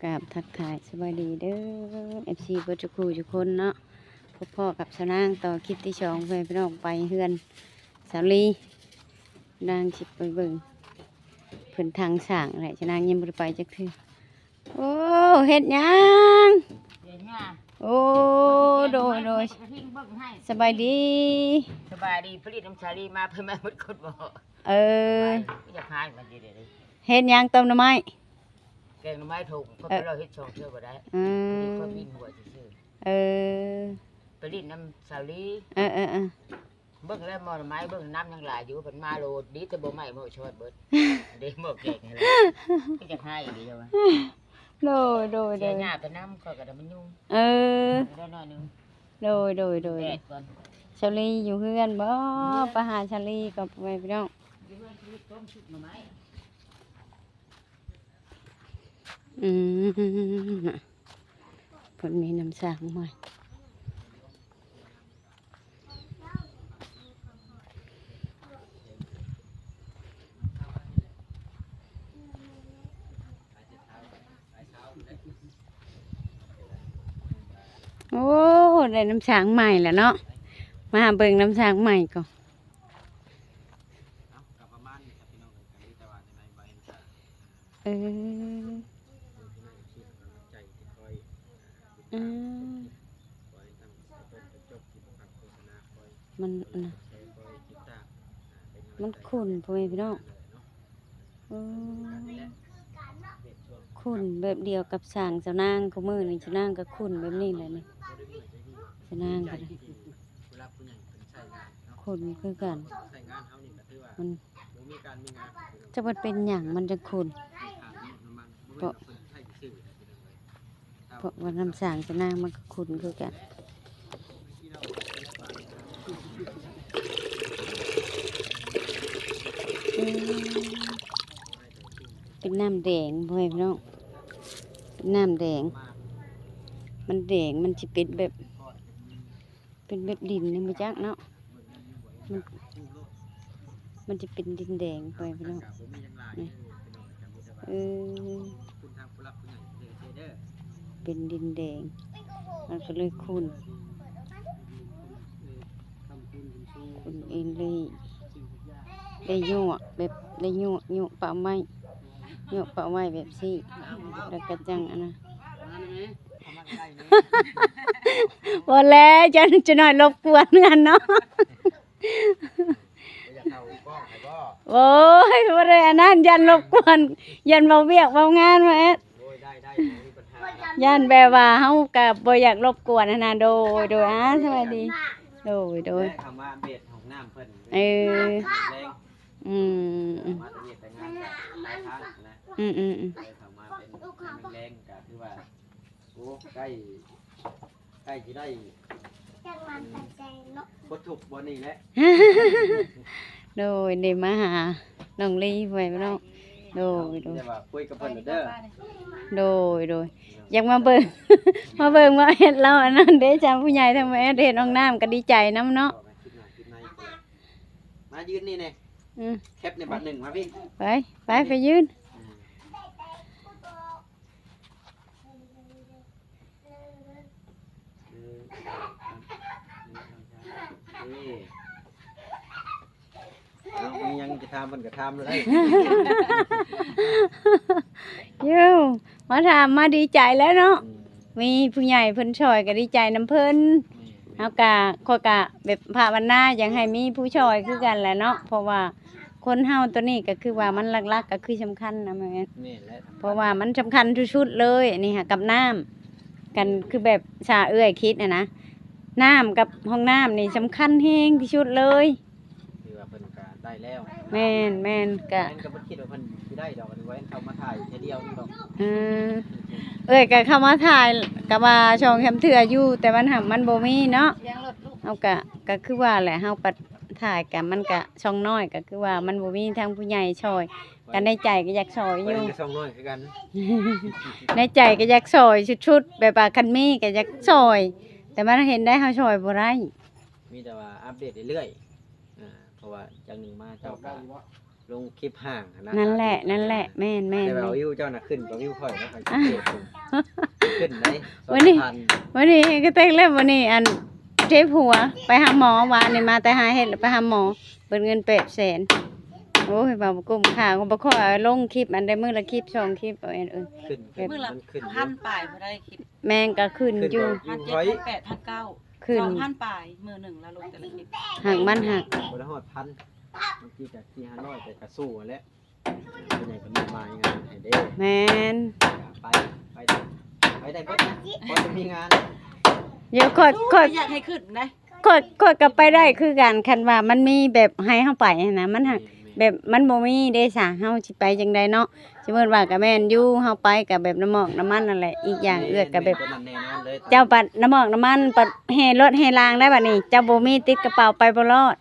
ກາບທັກທາຍສະບາຍດີເດີ ເອັຟຊີ ເບິດທຸກຜູ້ທຸກຄົນເນາະ. ພົບພໍ້ກັບສາວນາງຕໍ່ຄລິບທີສອງ ເພື່ອໃຫ້ພີ່ນ້ອງໄປເຮືອນສາວລີ. ນາງຊິໄປເບິ່ງເພິ່ນທາງສ້າງແຫຼະ ສາວນາງຍັງບໍ່ໄດ້ໄປຈັກເທື່ອ. ໂອ້ ເຮັດຫຍັງ? ໂອ້ ໂດຍ ໂດຍ ສະບາຍດີ ສະບາຍດີ. ຜະລິດນຳສາລີມາ ເພິ່ນມາໝົດຄົນບໍ່? ເອີ ຢາກຫາຍມັນດີເດ. ເຮັດຫຍັງ? ຕົ້ມໜໍ່ໄມ້ ແກງໜໍ່ໄມ້ຖົ່ງ ເອີ ເຂົາເຈົ້າເຮັດສອງເທື່ອບໍ່ໄດ້. ອືມ ພໍດີຂ້ອຍວິນຫົວຊື່ໆ. ເອີ ໄປຫຼິ້ນນຳສາວລີ. ເອີໆໆ ເບິ່ງແລ້ວໝໍ່ໜໍ່ໄມ້ ເບິ່ງນ້ຳຍັງຫຼາຍຢູ່ ເພິ່ນມາໂລດ ດີແຕ່ບໍ່ໄໝ້ໝໍ້ຊອດເບິດເດ້ ໝໍ້ແກງຫັ້ນແຫຼະ. ຄືຈະຫາຍອີ່ຫຼີວ່າ. ໂດຍ ໂດຍ ໂດຍ ເສຍຫຍ້າໄປນຳ ຂ້ອຍກໍໄດ້ມາຍຸງ. ເອີ ໄດ້ໜ້ອຍໜຶ່ງ. ໂດຍ ໂດຍ ໂດຍ ແດດກ່ອນ. ສາວລີຢູ່ເຮືອນບໍ່? ເຮືອນ ໄປຫາສາວລີກໍໄປພີ່ນ້ອງ. ຢູ່ເຮືອນ ຊິຕົ້ມຊຸບໜໍ່ໄມ້. ອືມ ເພິ່ນມີນ້ຳສ້າງໃໝ່. ໂອ້ ໄດ້ນ້ຳສ້າງໃໝ່ແລ້ວເນາະ. ມາເບິ່ງນ້ຳສ້າງໃໝ່ກ່ອນ. ເອີ ອືມ ມັນ ມັນຂຸ້ນ ພໍ່ແມ່ພີ່ນ້ອງ. ໂອ້ ຂຸ້ນແບບດຽວກັບສ້າງສາວນາງ ຄູ່ມື້ນີ້ສາວນາງກໍຂຸ້ນແບບນີ້ແຫຼະນີ້ ສາວນາງກໍໄດ້ ຂຸ້ນຄືກັນ. ມັນ ຈັກມັນເປັນຫຍັງມັນຈັ່ງຂຸ້ນ ເພາະ ເພາະວ່ານ້ຳສ້າງສາວນາງມັນກໍຂຸ້ນຄືກັນ. ອືມ ເປັນນ້ຳແດງ ພໍ່ແມ່ພີ່ນ້ອງ ເປັນນ້ຳແດງ ມັນແດງ ມັນຊິເປັນແບບ ເປັນແບບດິນນີ້ບໍ່ຈັກເນາະ ມັນ ມັນຈະເປັນດິນແດງໄປພີ່ນ້ອງ. ນີ້ ເອີ ເປັນດິນແດງ ມັນກໍເລີຍຂຸ້ນ ຂຸ້ນເອງເລີຍ ໄດ້ຍົວະແບບ ໄດ້ຍົວະ ຍົວະປະໄມ້ ຍົວະປະໄວ້ແບບຊີ້ ແລ້ວກໍຈັ່ງອັນນະ. ບໍ່ແລ້ວ ຢ້ານຈະໜ້ອຍລົບກວນເຮືອນເນາະ. ໂອ້ຍ ບໍ່ໄດ້ອັນນັ້ນ ຢ້ານລົບກວນ ຢ້ານເວົ້າວຽກເວົ້າງານວ່າແອດ. ຢ້ານແບບວ່າເຮົາກໍບໍ່ຢາກລົບກວນຫັ້ນນະ. ໂດຍ ໂດຍ ອາ ສະບາຍດີ. ໂດຍ ໂດຍ ເຂົ້າມາອັບເດດຫ້ອງນ້ຳເພິ່ນ. ເອີ ອືມ ມາແຕ່ວຽກແຕ່ງານກໍຫຼາຍຄັ້ງນະ. ອືມໆໆ ເຂົ້າມາເປັນແຮງແລງກໍຄືວ່າ ໂອ້ ໃກ້ ໃກ້ຊິໄດ້ ບໍ່ທຸກບໍ່ນີ້ແຫຼະ. ໂດຍ ໄດ້ມາຫານ້ອງລີ ໄວ້ເນາະ. ໂດຍ ໂດຍ ມີແຕ່ວ່າຄຸຍກັບເພິ່ນເດີ. ໂດຍ ໂດຍ ຢາກມາເບິ່ງ ມາເບິ່ງວ່າເຮັດລາວອັນນັ້ນເດ້ ຈາກຜູ້ໃຫຍ່ທາງແມ່ເຮັດຫ້ອງນ້ຳກໍດີໃຈນຳເນາະ. ມາຢືນນີ້ແດ່. ອືມ ແຄບໃນບັດໜຶ່ງ ມາພີ່ ໄປ ໄປ ໄປຢືນ. ອືມ ເອີ ເອົາ ມີຫຍັງຈະຖາມເພິ່ນກໍຖາມໂລດໄດ໋. ຢູ່ ມາຖາມ ມາດີໃຈແລ້ວເນາະ. ອືມ ມີຜູ້ໃຫຍ່ເພິ່ນຊ່ອຍກໍດີໃຈນຳເພິ່ນ. ແມ່ນໆ ເຮົາກະ ຂ້ອຍກະແບບພາວະນາຢາກໃຫ້ມີຜູ້ຊ່ອຍຄືກັນແຫຼະເນາະ ເພາະວ່າຄົນເຮົາໂຕນີ້ກໍຄືວ່າມັນຫຼັກໆກໍຄືສຳຄັນນະ ແມ່ນ ແມ່ນແຫຼະ ເພາະວ່າມັນສຳຄັນທີ່ສຸດເລີຍ ອັນນີ້ຫາກັບນ້ຳ ກັນຄືແບບສາເອື້ອຍຄິດຫັ້ນນະ ນ້ຳກັບຫ້ອງນ້ຳນີ້ສຳຄັນແຮງທີ່ສຸດເລີຍ. ຖືວ່າເພິ່ນກະໄດ້ແລ້ວ. ແມ່ນໆ ກະ ແມ່ນກໍບໍ່ຄິດວ່າເພິ່ນຊິໄດ້ດອກ ອັນນີ້ວ່າເຂົາມາຖ່າຍເທື່ອດຽວນີ້ດອກ. ອືມ ເອື້ອຍກໍເຂົ້າມາຖ່າຍກໍວ່າສອງສາມເທື່ອຢູ່ ແຕ່ມັນຫາກມັນບໍ່ມີເນາະ. ເຮົາກະ ກໍຄືວ່າແຫຼະ ເຮົາປັດຖ່າຍກະ ມັນກະຊ່ອງນ້ອຍ ກໍຄືວ່າມັນບໍ່ມີທາງຜູ້ໃຫຍ່ຊ່ອຍ ກໍໃນໃຈກໍຢາກຊ່ອຍຢູ່ ຊ່ອງນ້ອຍຄືກັນ ໃນໃຈກໍຢາກຊ່ອຍສຸດໆ ແບບວ່າຄັນມີກໍຢາກຊ່ອຍ ແຕ່ມັນເຮັດໄດ້ ເຮົາຊ່ອຍບໍ່ໄດ້. ມີແຕ່ວ່າອັບເດດເລື້ອຍໆ ອ່າ ເພາະວ່າຈັ່ງໜຶ່ງມາເຈົ້າກໍ ລົງຄລິບຫ້າງຫັ້ນນະ ນັ້ນແຫຼະ ນັ້ນແຫຼະ ແມ່ນໆໆ ແຕ່ວ່າວິວເຈົ້ານະຂຶ້ນກວ່າວິວຂ້ອຍນະ ຂ້ອຍສັງເກດເບິ່ງ ຂຶ້ນໄດ໋ ວັນນີ້ ສອງພັນ ວັນນີ້ເຮັດກະແຕກແລ້ວ ວັນນີ້ອັນເຈັບຫົວ ໄປຫາໝໍ ວານນີ້ມາແຕ່ຫາເຫັດ ໄປຫາໝໍ ເບິດເງິນແປດແສນ ໂອ້ຍ ວ່າບໍ່ກຸ້ມຄ່າ ບໍ່ຄ່ອຍລົງຄລິບ ອັນໃດມື້ລະຄລິບສອງຄລິບ ເອົາເອງ ເອີ ຂຶ້ນ ມື້ລະ ມັນຂຶ້ນຢູ່ ພັນປາຍບໍ່ໄດ້ຄລິບ ແມ່ນ ກະຂຶ້ນຢູ່ ຂຶ້ນຢູ່ ພັນເຈັດ ພັນແປດ ພັນເກົ້າ ຂຶ້ນ ສອງພັນປາຍ ມື້ໜຶ່ງລະລົງແຕ່ລະຄລິບ ຫາກມັນຫາກ ບໍ່ໄດ້ຮອດພັນ ບາງທີກະສີ່ຫ້າຮ້ອຍ ແຕ່ກະສູ້ຫັ້ນແຫຼະ ເອີ ຜູ້ໃຫຍ່ເພິ່ນມອບໝາຍງານໃຫ້ເດ້ ແມ່ນ ກະໄປ ໄປໄດ້ ໄປໄດ້ເບິດນະ ພໍຈະມີງານ ດຽວຂ້ອຍ ຂ້ອຍ ຢາກໃຫ້ຂຶ້ນໄດ໋ ຂ້ອຍ ຂ້ອຍກະໄປໄດ້ຄືກັນ ຄັນວ່າມັນມີແບບໃຫ້ເຮົາໄປຫັ້ນນະ ມັນຫາກ ແມ່ນໆ ແບບມັນບໍ່ມີເດ້ຊະ ເຮົາຊິໄປຈັ່ງໃດເນາະ ສົມມຸດວ່າກະແມ່ນຢູ່ ເຮົາໄປກະແບບນ້ຳໝອກນ້ຳມັນຫັ້ນແຫຼະ ອີກຢ່າງເອື້ອຍກະແບບ ແມ່ນໆ ຕົວນັ້ນແນ່ນອນເລີຍ ເຈົ້າບັດນ້ຳໝອກນ້ຳມັນ ບັດແຮ່ລົດແຮ່ລາງໄດ້ບັດນີ້ ເຈົ້າບໍ່ມີຕິດກະເປົາໄປບໍ່ລອດ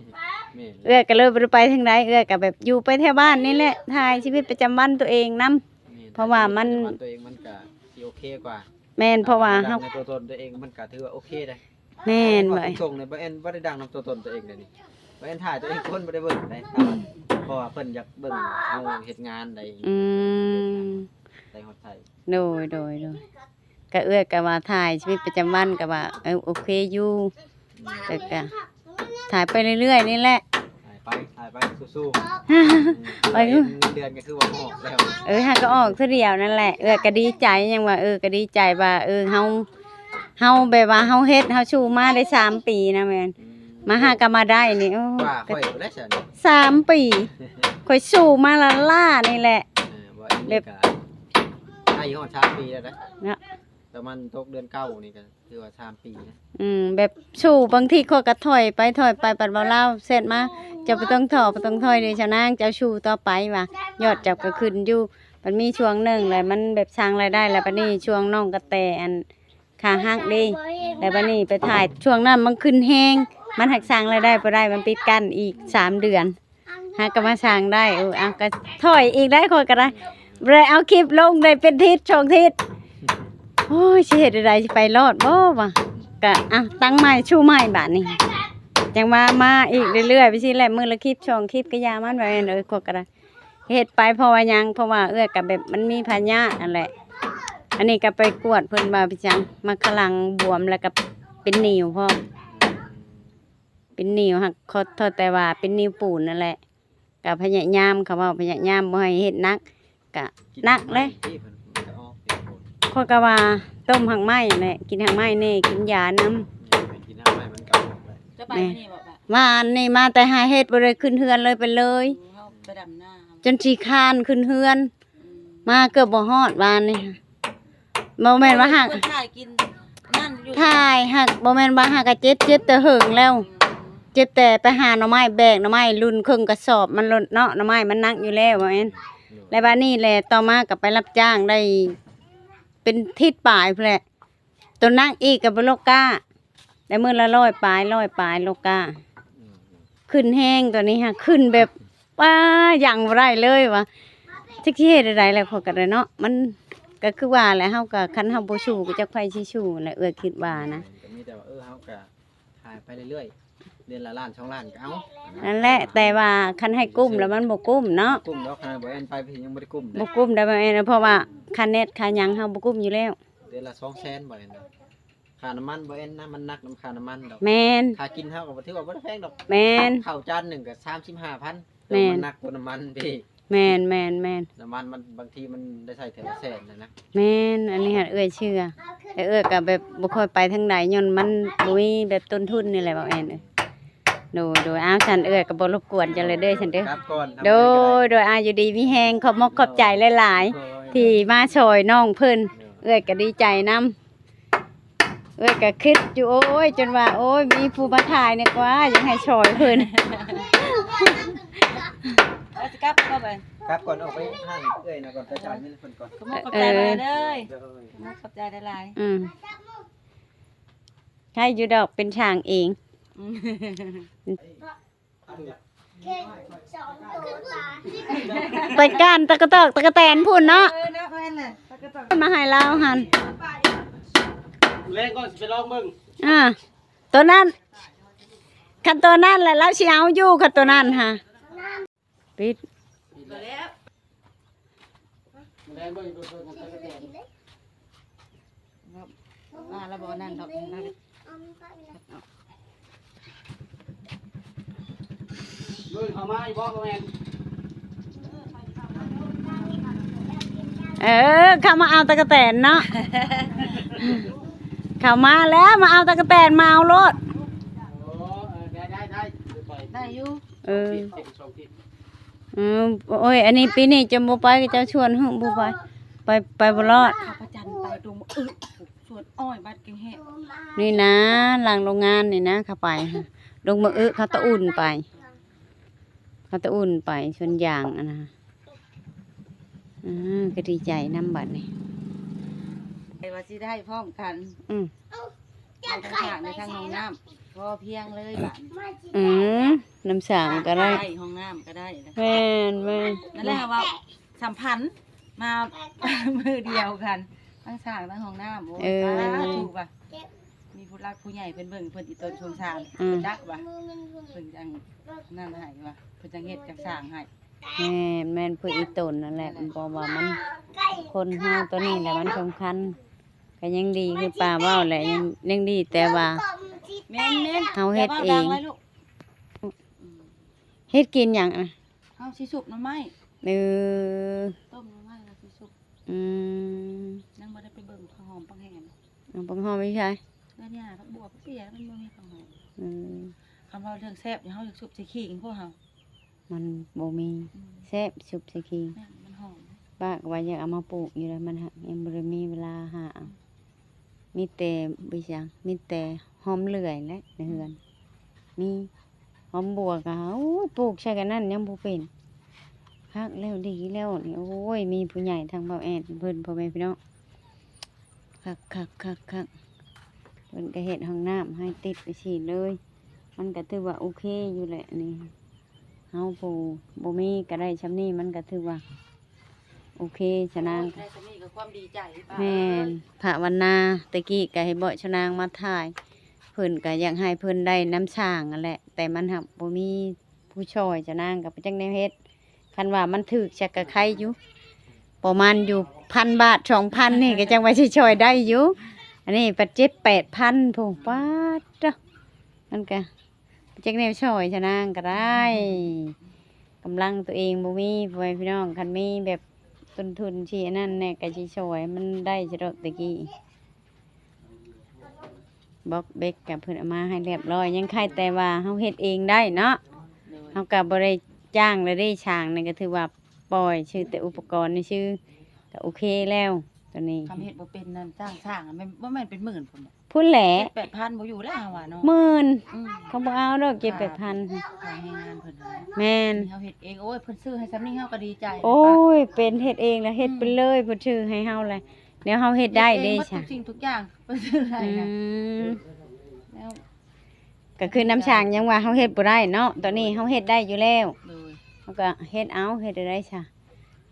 ແມ່ນ ເອື້ອຍກະເລີຍບໍ່ໄດ້ໄປທາງໃດ ເອື້ອຍກະແບບຢູ່ໄປແຖວບ້ານນີ້ແຫຼະ ຖ່າຍຊີວິດປະຈຳວັນຕົວເອງນຳ ແມ່ນ ເພາະວ່າມັນ ຊີວິດປະຈຳວັນຕົວເອງມັນກະຊິໂອເຄກວ່າ ແມ່ນ ເພາະວ່າເຮົາ ໃນຕົວຕົນຕົວເອງມັນກະຖືວ່າໂອເຄເດ້ ແມ່ນ ເວົ້າ ເວົ້າຕົງໆ ນີ້ ບໍ່ແມ່ນ ບໍ່ໄດ້ດັງນຳຕົວຕົນຕົວເອງເດ້ນີ້ ບໍ່ແມ່ນຖ່າຍຕົວເອງຄົນບໍ່ໄດ້ເບິ່ງໄດ໋ ເພາະວ່າເພິ່ນຢາກເບິ່ງເຮົາເຮັດງານໄດ໋ ອືມ ໄດ້ຮອດໄທ ໂດຍ ໂດຍ ໂດຍ ກະເອື້ອຍກະວ່າຖ່າຍຊີວິດປະຈຳວັນກະວ່າ ເອີ ໂອເຄຢູ່ ແຕ່ກະຖ່າຍໄປເລື້ອຍໆນີ້ແຫຼະ ຖ່າຍໄປ ຖ່າຍໄປ ສູ້ໆ ໄປ ເງິນເດືອນກະຄືວ່າອອກແລ້ວ ເອີ ຫາກະອອກເທື່ອດຽວນັ້ນແຫຼະ ເອື້ອຍກະດີໃຈ ຫຍັງວ່າ ເອີ ກະດີໃຈວ່າ ເອີ ເຮົາ ເຮົາແບບວ່າເຮົາເຮັດ ເຮົາສູ້ມາໄດ້ສາມປີນະ ແມ່ນ ອືມ ມາຫາກະມາໄດ້ນີ້ ໂອ້ ວ່າຂ້ອຍໄດ້ຊັ້ນ ສາມປີ ຂ້ອຍສູ້ມາລ້າໆນີ້ແຫຼະ ເອີ ວ່າ ແບບ ໄດ້ຮອດສາມປີແລ້ວເດ້ ເນາະ ປະມານຕົກເດືອນເກົ້ານີ້ກະຖືວ່າສາມປີນະ ອືມ ແບບສູ້ ບາງທີຂ້ອຍກະຖອຍໄປຖອຍໄປ ບັດວ່າລາວແຊັດມາ ເຈົ້າບໍ່ຕ້ອງທໍ້ ບໍ່ຕ້ອງຖອຍເດີຊາວນາງ ເຈົ້າສູ້ຕໍ່ໄປວ່າ ຍອດເຈົ້າກະຂຶ້ນຢູ່ ມັນມີຊ່ວງໜຶ່ງແຫຼະ ມັນແບບສ້າງລາຍໄດ້ ແລ້ວບັດນີ້ຊ່ວງນ້ອງກະແຕອັນ ຂາຫັກເດ້ ແລ້ວບັດນີ້ໄປຖ່າຍ ຊ່ວງນັ້ນມັນຂຶ້ນແຮງ ມັນຫາກສ້າງລາຍໄດ້ບໍ່ໄດ້ ມັນປິດກັ້ນອີກສາມເດືອນ ຫາກະມາສ້າງໄດ້ ເອີ ເອົາ ກະຖອຍອີກໄດ້ ຂ້ອຍກະໄດ້ ບໍ່ໄດ້ເອົາຄລິບລົງໄດ້ເປັນທິດສອງທິດ ໂອ້ຍ ຊິເຮັດແນວໃດ ຊິໄປລອດບໍ່ວະ ກະ ອ່ະ ຕັ້ງໃໝ່ ສູ້ໃໝ່ບາດນີ້ ຈັ່ງວ່າມາອີກເລື້ອຍໆ ໄປຊີ້ແຫຼະ ມື້ລະຄລິບສອງຄລິບກະຢ່າມັນ ວ່າແມ່ນ ເອີ ຂ້ອຍກະໄດ້ ເຮັດໄປເພາະວ່າຫຍັງ ເພາະວ່າເອື້ອຍກະແບບມັນມີພະຍາດຫັ້ນແຫຼະ ອັນນີ້ກະໄປກວດເພິ່ນວ່າເປັນຫຍັງ ມັນຂະຫຼັງບວມ ແລ້ວກະເປັນໜິວພ້ອມ ເປັນໜິວ ຫາກຂໍໂທດແຕ່ວ່າເປັນໜິວປູນຫັ້ນແຫຼະ ກະພະຍາຍາມ ເຂົາເວົ້າພະຍາຍາມບໍ່ໃຫ້ເຮັດໜັກ ກະໜັກແຫຼະ ຂ້ອຍກະວ່າຕົ້ມຮາກໄມ້ແຫຼະ ກິນຮາກໄມ້ແດ່ ກິນຢານຳ ກິນຮາກໄມ້ມັນກະອອກແຫຼະ ເຈົ້າໄປມື້ນີ້ບໍ່? ວານນີ້ມາແຕ່ຫາເຫັດ ບໍ່ໄດ້ຂຶ້ນເຮືອນເລີຍ ໄປເລີຍ ເຮົາໄປດຳນາ ຈົນຂີ້ຄ້ານຂຶ້ນເຮືອນ ອືມ ມາເກືອບບໍ່ຮອດວານນີ້ ບໍ່ແມ່ນວ່າຫາກ ເພິ່ນຖ່າຍກິນນັ້ນຢູ່ ຖ່າຍຫາກ ບໍ່ແມ່ນວ່າຫາກະເຈັບ ເຈັບແຕ່ເຫິງແລ້ວ ອືມ ເຈັບແຕ່ໄປຫາໜໍ່ໄມ້ ແບກໜໍ່ໄມ້ລຸ້ນເຄິ່ງກະສອບ ມັນໂລດເນາະ ໜໍ່ໄມ້ມັນໜັກຢູ່ແລ້ວ ບໍ່ແມ່ນ ແລ້ວບາດນີ້ແຫຼະ ຕໍ່ມາກະໄປຮັບຈ້າງໄດ້ເປັນທິດປາຍພຸ້ນແຫຼະ ໂຕໜັກອີກກະບໍ່ໂລກກ້າ ໄດ້ມື້ລະຮ້ອຍປາຍ ຮ້ອຍປາຍໂລກາ ອືມ ຂຶ້ນແຮງ ຕອນນີ້ຫາຂຶ້ນແບບ ປ້າ ຍັງບໍ່ໄດ້ເລີຍວ່າ ຈັກຊິເຮັດແນວໃດແຫຼະ ຂ້ອຍກະໄດ້ເນາະ ມັນກະຄືວ່າແຫຼະ ເຮົາກະ ຄັນເຮົາບໍ່ສູ້ກະຈັກໃຜຊິສູ້ແຫຼະ ເອື້ອຍຄິດວ່ານະ ກະມີແຕ່ວ່າ ເອີ ເຮົາກະຖ່າຍໄປເລື້ອຍໆ ເດືອນລະລ້ານສອງລ້ານກະເອົາ ນັ້ນແຫຼະ ແຕ່ວ່າຄັນໃຫ້ກຸ້ມແລ້ວມັນບໍ່ກຸ້ມເນາະ ບໍ່ກຸ້ມດອກ ຂະໜາດບໍ່ແອນໄປເພິ່ນຍັງບໍ່ໄດ້ກຸ້ມເດ້ ບໍ່ກຸ້ມໄດ້ ບໍ່ແອນ ເພາະວ່າຄ່າເນັດຄ່າຫຍັງເຮົາບໍ່ກຸ້ມຢູ່ແລ້ວ ເດືອນລະສອງແສນບໍ່ແອນ ຄ່ານ້ຳມັນບໍ່ແອນນະ ມັນໜັກນຳຄ່ານ້ຳມັນດອກ ແມ່ນ ຄ່າກິນເຮົາກະບໍ່ຖືວ່າບໍ່ໄດ້ແພງດອກ ແມ່ນ ເຂົ້າຈານໜຶ່ງກະສາມສິບຫ້າພັນ ແມ່ນ ມັນໜັກກວ່ານ້ຳມັນເດ້ ແມ່ນໆໆ ນ້ຳມັນມັນບາງທີມັນໄດ້ໃຊ້ເທື່ອລະແສນຫັ້ນນະ ແມ່ນ ອັນນີ້ຫັ້ນເອື້ອຍເຊື່ອ ແຕ່ເອື້ອຍກະແບບບໍ່ຄ່ອຍໄປທາງໃດ ຍ້ອນມັນບໍ່ມີແບບຕົ້ນທຶນນີ້ແຫຼະ ບໍ່ແອນເອີຍ ໂດຍ ໂດຍ ອ້າວ ຊັ້ນເອື້ອຍກະບໍ່ລົບກວນເຈົ້າແລ້ວເດີ ຊັ້ນເດີ ກັບກ່ອນ ໂດຍ ໂດຍ ອ້າວ ຢູ່ດີມີແຮງ ຂອບມົກຂອບໃຈຫຼາຍໆ ໂດຍ ທີ່ມາຊ່ອຍນ້ອງເພິ່ນ ໂດຍ ເອື້ອຍກະດີໃຈນຳ ເອື້ອຍກະຄິດຢູ່ ໂອ້ຍ ຈົນວ່າ ໂອ້ຍ ມີຜູ້ມາຖ່າຍແດ່ກວ່າ ຢາກໃຫ້ຊ່ອຍເພິ່ນ ເອີ ຊິກັບບໍ່ບາດ ກັບກ່ອນ ອອກໄປຮ້ານເອື້ອຍນະ ກ່ອນໄປຈ່າຍເງິນເພິ່ນກ່ອນ ຂອບຄຸນຂອບໃຈຫຼາຍເດີ ໂດຍ ຂອບຄຸນຂອບໃຈຫຼາຍໆ ອືມ ໃຫ້ຢູ່ດອກ ເປັນຊ່າງເອງ ອືມ ໄປກ້ານຕະກະຕອກຕະກະແຕນພຸ້ນເນາະ ເອີ ເນາະ ແມ່ນແຫຼະ ຕະກະຕອກ ມາໃຫ້ລາວຫັ້ນ ແລງກ່ອນຊິໄປລອງເບິ່ງ ອ່າ ໂຕນັ້ນ ຄັນໂຕນັ້ນແຫຼະ ລາວຊິເອົາຢູ່ ຄັນໂຕນັ້ນຫາ ປິດ ກໍແລ້ວ ແລງເບິ່ງ ເບິ່ງ ເບິ່ງ ເບິ່ງ ເບິ່ງ ວ່າລະບໍ່ນັ້ນດອກ ເບິ່ງເຂົ້າມາອີກບໍ່ ບໍ່ແມ່ນ ເອີ ເຂົ້າມາເອົາຕະກະແຕນເນາະ ເຂົ້າມາແລ້ວ ມາເອົາຕະກະແຕນ ມາເອົາໂລດ ໂອ້ ເອີ ໄດ້ ໄດ້ ໄດ້ ໄດ້ຢູ່ ເອີ ສອງທິດ ສອງທິດ ອືມ ໂອ້ຍ ອັນນີ້ປີນີ້ຈະບໍ່ໄປ ເຈົ້າຊວນ ຫຶ ບໍ່ໄປ ໄປ ໄປບໍ່ລອດ ຂ້າພະຈັນໄປຕົງ ອື ສວນອ້ອຍ ບາດກິງແຮງ ນີ້ນະ ຫຼັງໂລງງານນີ້ນະ ເຂົາໄປ ລົງມາອຶ ເຂົາຕະອຸ່ນໄປ ເຂົາຕະອຸ່ນໄປສວນຢາງຫັ້ນນະ ອື ກໍດີໃຈນຳບັດນີ້ ໄປວ່າຊິໄດ້ພ້ອມກັນ ອື ໄດ້ທັງສາງ ໄດ້ທັງຫ້ອງນ້ຳ ພໍພຽງເລີຍບາດນີ້ ອືມ ນ້ຳສາງກໍໄດ້ ໄດ້ ຫ້ອງນ້ຳກໍໄດ້ ແມ່ນ ແມ່ນ ນັ້ນແຫຼະວ່າສຳພັນ ມາມື້ດຽວກັນ ທັງສາງທັງຫ້ອງນ້ຳ ໂອ້ຍ ເອີ ສາທຸວ່າ ມີຜູ້ຫຼັກຜູ້ໃຫຍ່ເພິ່ນເບິ່ງ ເພິ່ນອີ່ຕົນສົງສານ ອືມ ຈັກວ່າ ເພິ່ນຈັ່ງນັ້ນໃຫ້ວ່າ ເພິ່ນຈັ່ງເຮັດຈັ່ງສ້າງໃຫ້ ແມ່ນ ແມ່ນ ເພິ່ນອີ່ຕົນນັ້ນແຫຼະ ເພາະວ່າມັນ ຄົນເຮົາຕົວນີ້ແຫຼະມັນສຳຄັນ ກໍຍັງດີຄືປ້າເວົ້າແຫຼະ ຍັງ ຍັງດີແຕ່ວ່າ ແມ່ນໆ ເຮົາເຮັດເອງ ຢ່າເວົ້າດັງໄວ້ລູກ ອືມ ເຮັດກິນຫຍັງອະ? ເຮົາຊິຊຸບໜໍ່ໄມ້ ເອີ ຕົ້ມໜໍ່ໄມ້ແລ້ວຊິຊຸບ ອືມ ຍັງບໍ່ໄດ້ໄປເບິ່ງຜັກຫອມຜັກແຫງ ເອົາຜັກຫອມຢູ່ໃສ? ເຮືອນຍ່າ ຜັກບົວ ຜັກເປຍ ມັນບໍ່ມີຜັກຫອມ ເອີ ຄັນເວົ້າເລື່ອງແຊບ ເຮົາຢາກຊຸບໃສ່ຂີງພວກເຮົາ ມັນບໍ່ມີ ອືມ ແຊບຊຸບໃສ່ຂີງ ແມ່ນ ມັນຫອມ ປ້າກໍວ່າຢາກເອົາມາປູກຢູ່ແລ້ວ ມັນຫາກຍັງບໍ່ໄດ້ມີເວລາຫາເອົາ ອືມ ມີແຕ່ ບໍ່ຫຍັງ ມີແຕ່ຫອມເລື່ອຍແຫຼະໃນເຮືອນ ອືມ ມີຫອມບົວກໍ ໂອ້ຍ ປູກໃສ່ກັນນັ້ນຍັງບໍ່ເປັນ ຄັກແລ້ວ ດີແລ້ວນີ້ ໂອ້ຍ ມີຜູ້ໃຫຍ່ທາງເບົາແອນເພິ່ນ ພໍ່ແມ່ພີ່ນ້ອງ ຄັກໆໆໆ ເພິ່ນກໍເຮັດຫ້ອງນ້ຳໃຫ້ຕິດໄປຊີ້ເລີຍ ມັນກໍຖືວ່າໂອເຄຢູ່ແຫຼະນີ້ ເຮົາຜູ້ບໍ່ມີກໍໄດ້ຊ່ຳນີ້ ມັນກໍຖືວ່າ ໂອເຄ ຊະນາງ ໂອ້ຍ ໄດ້ຊ່ຳນີ້ກໍຄວາມດີໃຈ ແມ່ນ ພະວັນນາ ແຕ່ກີ້ກໍໃຫ້ເບາະຊະນາງມາຖ່າຍ ເພິ່ນກໍຢາກໃຫ້ເພິ່ນໄດ້ນ້ຳສ້າງຫັ້ນແຫຼະ ແຕ່ມັນຫາກບໍ່ມີຜູ້ຊ່ອຍ ຊະນາງກໍບໍ່ຈັກແນວເຮັດ ຄັນວ່າມັນຖືກຊະກໍໄຄຢູ່ ປະມານຢູ່ພັນບາດ ສອງພັນນີ້ ກໍຈັ່ງວ່າຊິຊ່ອຍໄດ້ຢູ່ ອັນນີ້ປະເຈັດແປດພັນພຸ້ນ ປາດເດີ ມັນກະ ຈັກແນວຊ່ອຍຊະນາງກໍໄດ້ ກຳລັງຕົວເອງບໍ່ມີ ພໍ່ແມ່ພີ່ນ້ອງ ຄັນມີແບບຕົ້ນທຶນຊິອັນນັ້ນແດ່ ກໍຊິຊ່ອຍມັນໄດ້ຊະດອກ ແຕ່ກີ້ ບລັອກເບັກກໍເພິ່ນເອົາມາໃຫ້ລຽບຮ້ອຍ ຍັງໄຄແຕ່ວ່າເຮົາເຮັດເອງໄດ້ເນາະ ໂດຍ ເຮົາກໍບໍ່ໄດ້ຈ້າງແລ້ວເດ້ ຊ່າງນີ້ກໍຖືວ່າປ່ອຍ ຊື້ແຕ່ອຸປະກອນນີ້ຊື່ ກໍໂອເຄແລ້ວ ຕົວນີ້ ຄັນເຮັດບໍ່ເປັນນັ້ນ ຈ້າງຊ່າງ ແມ່ນ ບໍ່ແມ່ນເປັນໝື່ນພຸ້ນ ພຸ້ນແຫຼະ ເຈັດແປດພັນບໍ່ຢູ່ແລ້ວເຮົາວ່າເນາະ ໝື່ນ ອືມ ເຂົາບໍ່ເອົາດອກ ເຈັດແປດພັນ ຄ່າແຮງງານເພິ່ນ ແມ່ນ ເຮົາເຮັດເອງ ໂອ້ຍ ເພິ່ນຊື້ໃຫ້ຊ່ຳນີ້ເຮົາກໍດີໃຈ ໂອ້ຍ ເປັນເຮັດເອງລະເຮັດ ອືມ ໄປເລີຍ ເພິ່ນຊື້ໃຫ້ເຮົາລະ ແນວເຮົາເຮັດໄດ້ເດ້ ເຮັດເອງໝົດທຸກສິ່ງທຸກຢ່າງ ເພິ່ນຊື້ໃຫ້ ອື ນະ ແລ້ວ ກໍຄືນ້ຳຊ່າງຍັງວ່າເຮົາເຮັດບໍ່ໄດ້ເນາະ ຕອນນີ້ເຮົາເຮັດໄດ້ຢູ່ແລ້ວ ໂດຍ ເຮົາກໍເຮັດເອົາ ເຮັດໄດ້ຊະ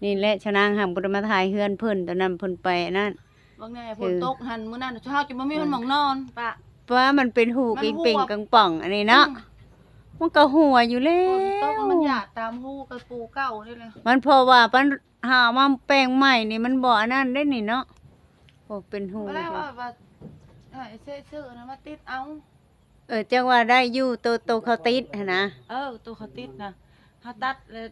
ນີ້ແຫຼະ ຊະນາງຫາບໍ່ໄດ້ມາຖ່າຍເຮືອນເພິ່ນ ຕອນນັ້ນເພິ່ນໄປອັນນັ້ນ ບາງແນ່ ຄື ຝົນຕົກຫັ້ນ ມື້ນັ້ນເຮົາຈະບໍ່ມີ ເອີ ມັນໝ່ອງນອນ ປະ ເພາະວ່າມັນເປັນຮູ ມັນຮົ່ວ ເປັງໆ ກຳປ່ອງອັນນີ້ເນາະ ອືມ ມັນກໍຮົ່ວຢູ່ແລ້ວ ຝົນຕົກມັນຢາດຕາມຮູກະປູເກົ່ານີ້ແຫຼະ ມັນເພາະວ່າມັນຫາມາແປງໃໝ່ນີ້ ມັນບໍ່ອັນນັ້ນເດ້ນີ້ເນາະ ໂອ້ ເປັນຮູ ກໍແລ້ວວ່າ ວ່າ ໃຫ້ເຊເຊີນະມາຕິດເອົາ ເອີ ຈັ່ງວ່າໄດ້ຢູ່ ໂຕ ໂຕເຂົາຕິດຫັ້ນນະ ເອີ ໂຕເຂົາຕິດນະ ເຮົາຕັດແລ້ວ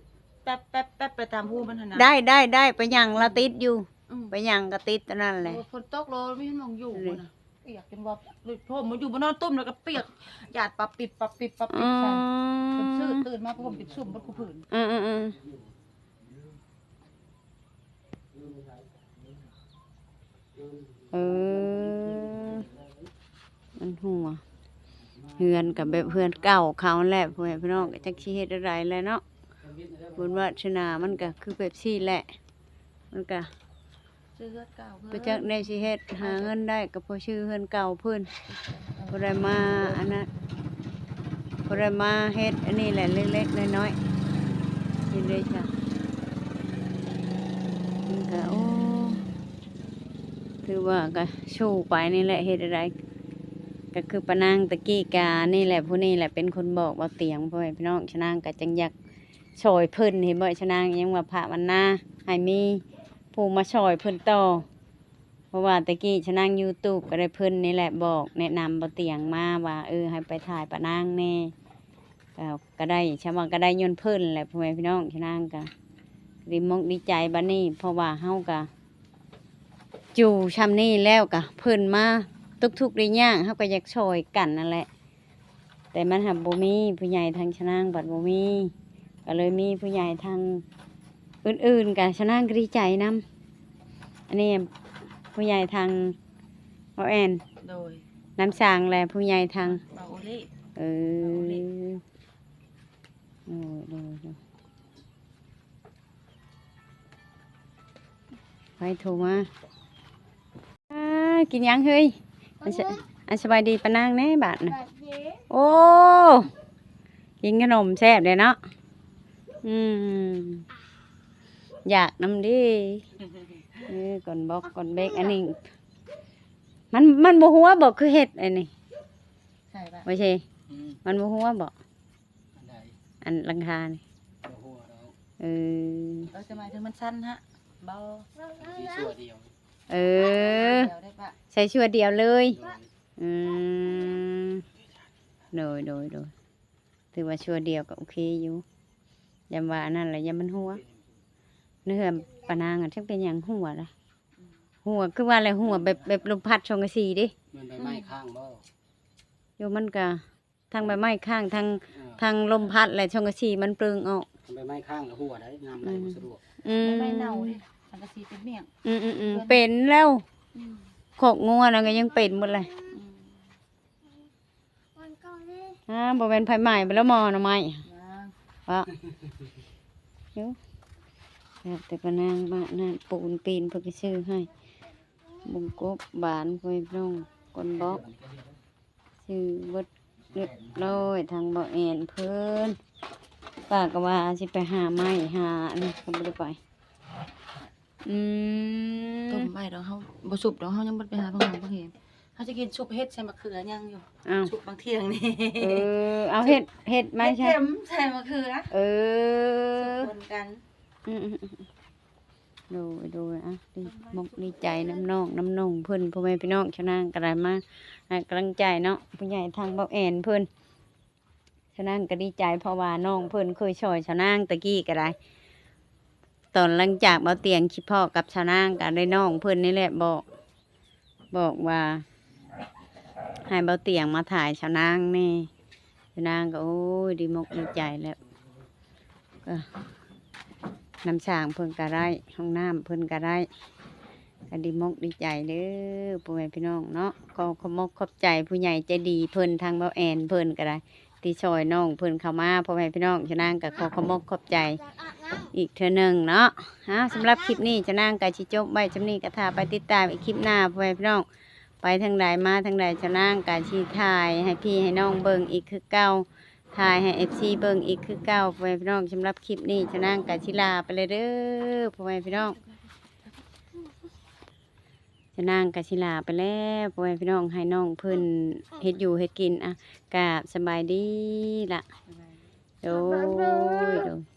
ແປັບໆໆ ໄປຕາມຮູມັນຫັ້ນນະ ໄດ້ ໄດ້ ໄດ້ ໄປຫຍັງລະຕິດຢູ່ ອືມ ໄປຫຍັງກໍຕິດອັນນັ້ນແຫຼະ ໂອ້ຍ ຝົນຕົກໂລ ມີໝ່ອງຢູ່ພຸ້ນນະ ປຽກຈົນວ່າ ໂອ້ຍ ຜົມມາຢູ່ບໍ່ນອນ ຕຸ້ມແລ້ວກໍປຽກ ຢາດປັບປິບ ປັບປິບ ປັບປິບໃສ່ ອືມ ເພິ່ນຊື້ຕື່ນມາ ຜົມຈົນຊຸ່ມເບິດຄູ່ຜືນ ອືມໆໆ ເອີ ມັນຮົ່ວ ເຮືອນກໍແບບເຮືອນເກົ່າເຂົາແຫຼະ ພໍ່ແມ່ພີ່ນ້ອງ ກໍຈັກຊິເຮັດແນວໃດແຫຼະເນາະ ບຸນວາສະໜາມັນກໍຄືແບບຊີ້ແຫຼະ ມັນກະ ຊື້ເຮືອນເກົ່າເພິ່ນ ບໍ່ຈັກແນວຊິເຮັດ ຫາເງິນໄດ້ກໍພໍຊື້ເຮືອນເກົ່າເພິ່ນ ບໍ່ໄດ້ມາອັນນັ້ນ ບໍ່ໄດ້ມາເຮັດອັນນີ້ແຫຼະ ເລັກໆນ້ອຍໆ ເຮັດໄດ້ຊະ ມັນກະ ໂອ້ ຖືວ່າກະສູ້ໄປນີ້ແຫຼະ ເຮັດແນວໃດ ກະຄືປານາງຕະກີ້ກະນີ້ແຫຼະ ຜູ້ນີ້ແຫຼະເປັນຄົນບອກເບົາຕຽງ ພໍ່ແມ່ພີ່ນ້ອງ ຊະນາງກະຈັ່ງຢາກ ຊ່ອຍເພິ່ນ ເຫັນບໍ່ ຊະນາງຍັງວ່າພາວະນາໃຫ້ມີຜູ້ມາຊ່ອຍເພິ່ນຕໍ່ ເພາະວ່າແຕ່ກີ້ຊະນາງຢູທູບກໍໄດ້ເພິ່ນນີ້ແຫຼະບອກແນະນຳບໍ່ຕຽງມາວ່າ ເອີ ໃຫ້ໄປຖ່າຍປານາງແດ່ ກໍ ກໍໄດ້ ຊະວ່າກໍໄດ້ຍ້ອນເພິ່ນແຫຼະ ພໍ່ແມ່ພີ່ນ້ອງ ຊະນາງກໍດີມົກດີໃຈບັດນີ້ ເພາະວ່າເຮົາກໍ ຢູ່ຊ່ຳນີ້ແລ້ວກະເພິ່ນມາຕົກທຸກໄດ້ຍາກ ເຮົາກໍຢາກຊ່ອຍກັນນັ້ນແຫຼະ ແຕ່ມັນຫາກບໍ່ມີ ຜູ້ໃຫຍ່ທາງຊະນາງບັດບໍ່ມີ ກໍເລີຍມີຜູ້ໃຫຍ່ທາງອື່ນໆ ກະຊະນາງກໍດີໃຈນຳ ອັນນີ້ຜູ້ໃຫຍ່ທາງເບົາແອນ ໂດຍ ນຳຊ່າງ ແລະ ຜູ້ໃຫຍ່ທາງ ເບົາໂອເລ ເອີ ເບົາໂອເລ ໂດຍ ໂດຍ ໂດຍ. ໃຜໂທມາ? ອ້າ ກິນຫຍັງເຮີ້ຍ? ອັນ ສະ ອັນສະບາຍດີປານາງແດ່ບາດນະ. ໂອ້ ກິນຂະໜົມແຊບເດ້ເນາະ. ອືມ ຢາກນຳເດ້. ເອີ ກ່ອນບອກກ່ອນເບກ ອັນນີ້ ມັນ ມັນບໍ່ຫົວບໍ ຄືເຮັດອັນນີ້? ໃສ່ບາດ ບໍ່ເຊ ອືມ ມັນບໍ່ຫົວບໍ? ອັນໃດ? ອັນຫຼັງຄານີ້ ບໍ່ຫົວດອກ. ເອີ ເອີ ແຕ່ໝາຍເຖິງມັນສັ້ນຫະ ບໍ່ ມັນຊິຊົ່ວດຽວ. ເອີ ດຽວໄດ້ປະ ໃສ່ຊົ່ວດຽວເລີຍ. ໂດຍ ອືມ ໂດຍ ໂດຍ ໂດຍ ຖືວ່າຊົ່ວດຽວກໍໂອເຄຢູ່ ຢ້ານວ່າອັນນັ້ນລະ ຢ້ານມັນຮົ່ວ. ເປັນ ໃນເຮືອນປານາງຫັ້ນ ຈັກເປັນຫຍັງຮົ່ວລະ ອືມ ຮົ່ວ ຄືວ່າແຫຼະ ຮົ່ວແບບ ແບບລົມພັດສັງກະສີເດ້. ແມ່ນໃບໄມ້ຄ້າງບໍ່? ຢູ່ ມັນກະ ທັງໃບໄມ້ຄ້າງ ທັງ ເອີ ທັງລົມພັດ ແລະ ສັງກະສີມັນເປິງອອກ. ໃບໄມ້ຄ້າງລະຮົ່ວໄດ໋ ງາມໄຫຼ ອືມ ບໍ່ສະດວກ. ອືມ ໃບໄມ້ເນົ່າເດ້ ສັງກະສີເປັນໝ້ຽງ. ອືມໆໆ ເປັນແລ້ວ. ອືມ ຄອກງົວນັ້ນກໍຍັງເປັນໝົດເລີຍ. ອືມ ອ່າ ບໍ່ແມ່ນໄຟໄໝ້ບໍ່ລະໝໍ້ໜໍ່ໄມ້? ຍັງ ເບາະ ຢູ່ ແລ້ວແຕ່ປານາງມາ ນ້ຳປູນປີນເພິ່ນກໍຊື້ໃຫ້ ບຸ້ງກົບບານ ພໍ່ແມ່ພີ່ນ້ອງ ກ່ອນບອກ. ຊື້ເບິດຮຽບຮ້ອຍ ທາງເບົາແອນເພິ່ນ ປ້າກໍວ່າຊິໄປຫາໄມ້ຫາອັນນັ້ນ ກໍບໍ່ໄດ້ໄປ. ອືມ ຕົ້ມໄວ້ດອກ ເຮົາບໍ່ສຸບດອກ ເຮົາຍັງບໍ່ໄດ້ໄປຫາຜັກຫອມຜັກແຫງ ເຮົາຈະກິນຊຸບເຫັດໃສ່ໝາກເຂືອຍັງຢູ່. ອ້າວ ຊຸບບາງທ່ຽງນີ້ ເອີ ເອົາເຫັດ ເຫັດມາໃສ່ ເຫັດເຂັມໃສ່ໝາກເຂືອ. ເອີ ສຸບປົນກັນ. ອືມໆໆ ໂດຍ ໂດຍ ອ່ະ ດີ ມຸກດີໃຈນຳນ້ອງນຳໜຸ່ງເພິ່ນ ພໍ່ແມ່ພີ່ນ້ອງ ຊະນາງກໍໄດ້ມາໃຫ້ກຳລັງໃຈເນາະ ຜູ້ໃຫຍ່ທາງເບົາແອນເພິ່ນ ຊະນາງກໍດີໃຈ ເພາະວ່ານ້ອງເພິ່ນເຄີຍຊ່ອຍຊະນາງແຕ່ກີ້ກໍໄດ້ ຕອນຫຼັງຈາກເບົາຕຽງຄິດພໍ້ກັບຊະນາງ ກໍໄດ້ນ້ອງເພິ່ນນີ້ແຫຼະບອກ ບອກວ່າໃຫ້ເບົາຕຽງມາຖ່າຍຊະນາງແດ່ ຊະນາງກໍ ໂອ້ຍ ດີມົກດີໃຈແລ້ວ ກໍ ນ້ຳສ້າງເພິ່ນກໍໄດ້ ຫ້ອງນ້ຳເພິ່ນກໍໄດ້ ກໍດີມົກດີໃຈເດີ ພໍ່ແມ່ພີ່ນ້ອງເນາະ. ຂໍຂອບມົກຂອບໃຈຜູ້ໃຫຍ່ໃຈດີເພິ່ນ ທາງເບົາແອນເພິ່ນກໍໄດ້ ທີ່ຊ່ອຍນ້ອງເພິ່ນເຂົ້າມາ ພໍ່ແມ່ພີ່ນ້ອງ ຊະນາງກໍຂໍຂອບມົກຂອບໃຈອີກເທື່ອໜຶ່ງເນາະ. ເອົາ ສຳລັບຄລິບນີ້ ຊະນາງກໍຊິຈົບໄວ້ສ່ຳນີ້ ກໍຖ້າໄປຕິດຕາມອີກຄລິບໜ້າ ພໍ່ແມ່ພີ່ນ້ອງ ໄປທາງໃດມາທາງໃດ ຊະນາງກໍຊິຖ່າຍໃຫ້ພີ່ໃຫ້ນ້ອງເບິ່ງອີກຄືເກົ່າ ຖ່າຍໃຫ້ເອັຟຊີເບິ່ງອີກຄືເກົ່າ ພໍ່ແມ່ພີ່ນ້ອງ. ສຳລັບຄລິບນີ້ ຊະນາງກໍຊິລາໄປແລ້ວເດີ ພໍ່ແມ່ພີ່ນ້ອງ ຊະນາງກໍຊິລາໄປແລ້ວ ພໍ່ແມ່ພີ່ນ້ອງ ໃຫ້ນ້ອງເພິ່ນເຮັດຢູ່ເຮັດກິນ. ອ່ະ ກາບສະບາຍດີລະ ໂດຍ ໂດຍ.